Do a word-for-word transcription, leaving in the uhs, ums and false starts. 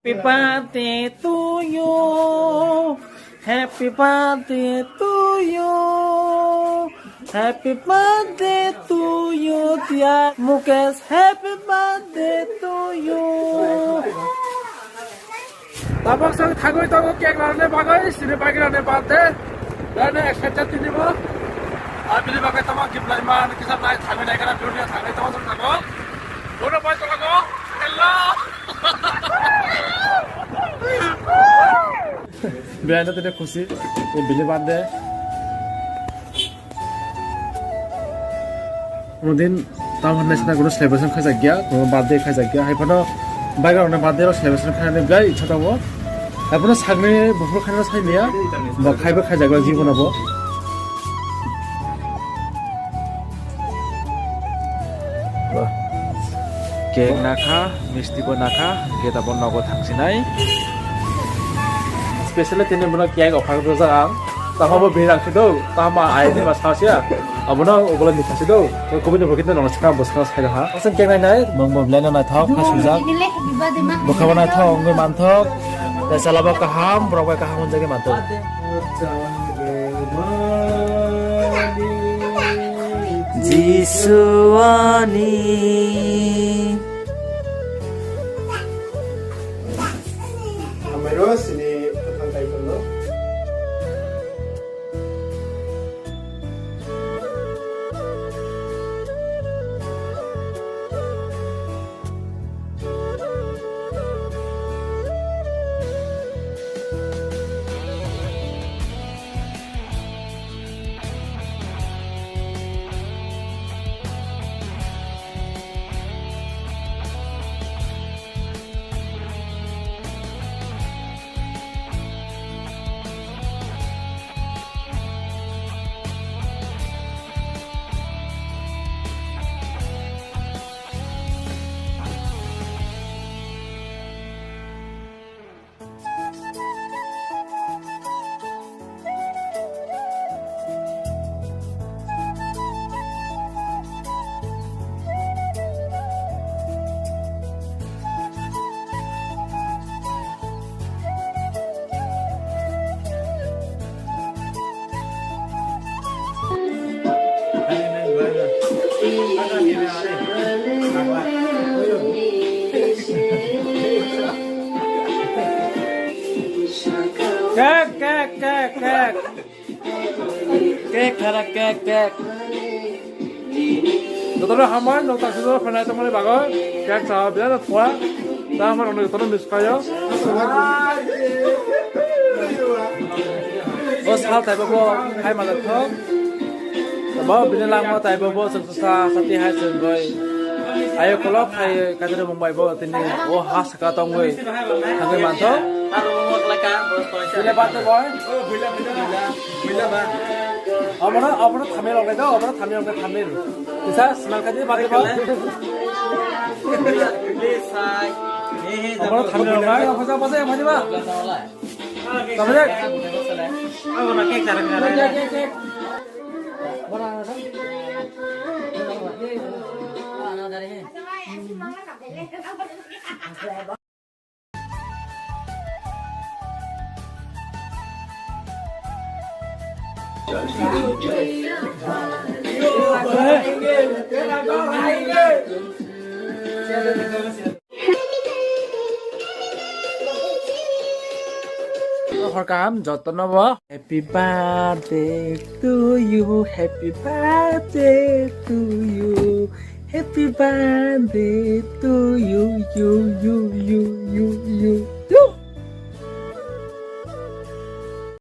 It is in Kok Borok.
Happy birthday to you. Happy birthday to you. Happy birthday to you, dear Mukesh. Happy birthday to you. Tabok song thangwi tongo cake rani bagwi, sini bagwi rani birthday. Rani excited tini bo. Abini bagwi tamo gift laima, ani kisa nai thangwi nai kana, dunia thangwi tamo song thango. Bono bai tolago. Hello. Bihaino tini khusi, bini birthday. Unodin tamo hwnwi sina kuno celebration khaijak ya, kuno birthday khaijak ya. Hai phano bike rokni birthday rok celebration khainani belai icha tongo. Hai phano sakni buphuru khainani sai liya, ba khaiba khaijak ya jibono bo. Cake nakha, misti bo nakha, hwnkhe tabuk nogo thangsinai. Specially tini bono cake offer rwjak ang. Tamo bo birang si do, tamo ai ni ma sa sia. Abono obola ni thasi do. Ko kubuni bo kito nang sakha bo sakha sai ha. Asal cake nai nai, mong bo belai no naithok, kha sujak. Bo kha bo naithok, wngwi manthok. Tei chala bo kaham, borok bai kaham wngwi manthok. Jisu ani. Amai ro sini thang tai kono. Kek, kek, kek, kek. Kek khara, kek, kek. Jotono hambai, nokta sujok phanai tongmani bagwi. Kek cha biya thwa. Ta hambai rokno jotono miss khayo. O sal taibo bo hai manjak thok. Bo bini langma taibo bo chwng sa sati hai chwng goi. Ayo kolok hai kadre mumbai bo tini o ha saka tongwi thangwi manthok. Sile bate boy. Abono, abono thamil rok do, abono thamil rok thamil. Kisa smile kadi bate boy. Abono thamil rok nai, abono bate boy. Thamil. Abono cake chara. Cake, cake, cake. Hor kaham jotono bo. Happy birthday to you, happy birthday to you, happy birthday to you, you, you, you, you, you.